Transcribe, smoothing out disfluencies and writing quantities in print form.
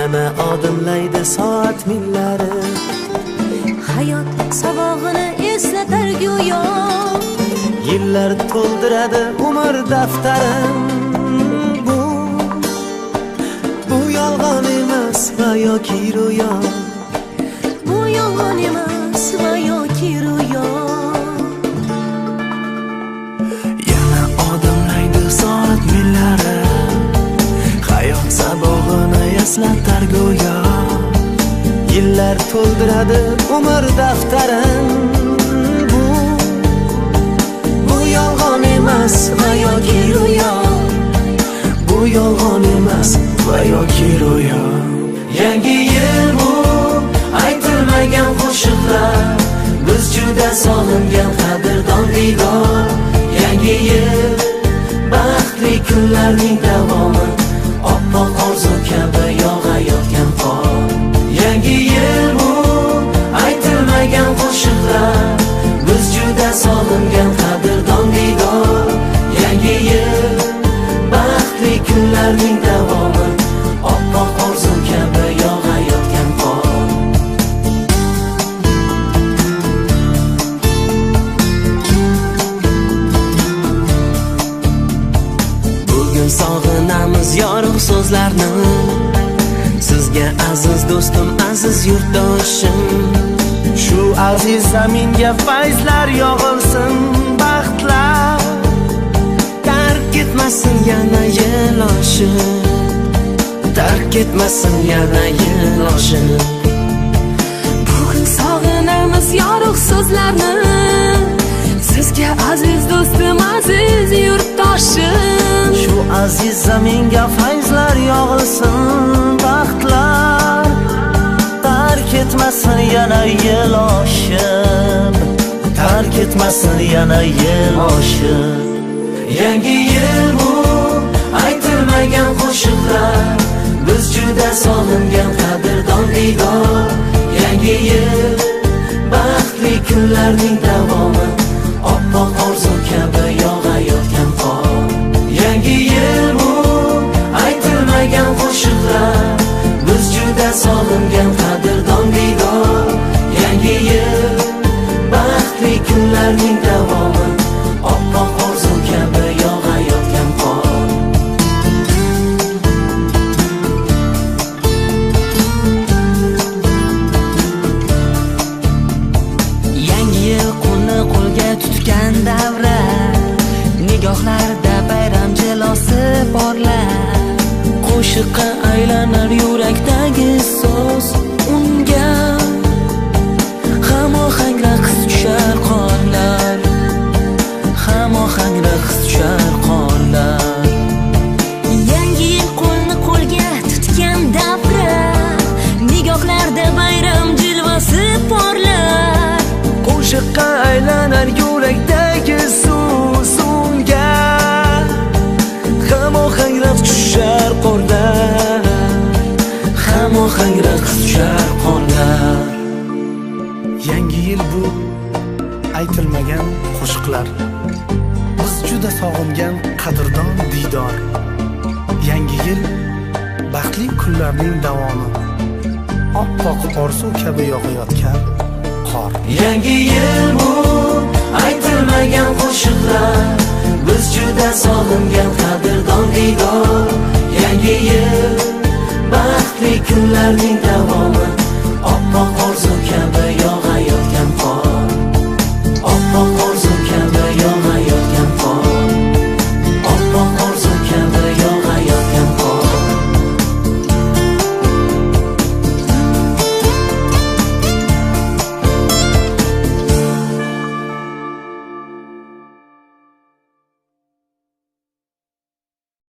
Yana odimlaydi soat millari. Hayot sabog'ini eslatar go'yo. Yillar to'ldiradi umr daftarin. Bu yolg'on emas va yoki ro'yo. Bu yolg'on emas va yoki ro'yo. Yana odimlaydi soat millari. Hayot sabog'ini eslatar go'yo. Yillar to'ldiradi umr daftarin. Bu yolg'on emas va yoki ro'yo. Bu yolg'on emas va yoki ro'yo. Yangi yil bu aytilmagan qo'shiqlar. Biz juda sog'ingan qadrdon diydor. Yangi yil baxtli kunlarning davomi. Oppoq orzu kabi yog'ayotgan qor. Yangi yil bu aytilmagan qo'shiqlar. Biz juda sog'ingan qadrdon diydor. Yangi yil baxtli kunlarning davomi. Oppoq orzu kabi yog'ayotgan qor. Bugun sog'inamiz yorug' so'zlarni. Sizga aziz do'stim, aziz yurtdoshim. Shu aziz zaminga fayzlar yog'ilsin, baxtlar tark etmasin yana yil oshib. Tark etmasin yana yil oshib. Bugun sog'inamiz yorug' so'zlarni. Sizga aziz do'stim, aziz yurtdoshim. Shu aziz zaminga fayzlar yog'ilsin, baxtlar tark etmasin yana yil oshib. Tark etmasin yana yil oshib. Yangi yil bu aytilmagan qo'shiqlar. Biz juda sog'ingan qadrdon diydor. Yangi yil baxtli kunlarning davomi. Oppoq orzu kabi yog'ayotgan qor. Yangi yil bu aytilmagan qo'shiqlar. Biz juda sog'ingan qadrdon diydor. Yangi yil baxtli kunlarning davomi. Oppoq orzu kabi yog'ayotgan qor. Yangi yil qo'lni qo'lga tutgan davra. Nigohlarda bayram jilosi porlar. Qo'shiqqa aylanar yurakdagi so'z. Unga hamohang raqs tushar qorlar. Hamohang raqs tushar qorlar. Yangi yil qo'lni qo'lga tutgan davra. Nigohlarda bayram jilvasi porlar. Qo'shiqqa aylanar yurakdagi so'z. Unga hamohang raqs tushar qorlar. Hamohang raqs tushar qorlar. Yangi yil bu aytilmagan qo'shiqlar. Biz juda sog'ingan qadrdon diydor. Yangi yil baxtli kunlarning davomi. Oppoq orzu kabi yog'ayotgan qor. Yangi yil bu aytilmagan qo'shiqlar. Biz juda sog'ingan qadrdon diydor. Yangi yil baxtli kunlarning davomi.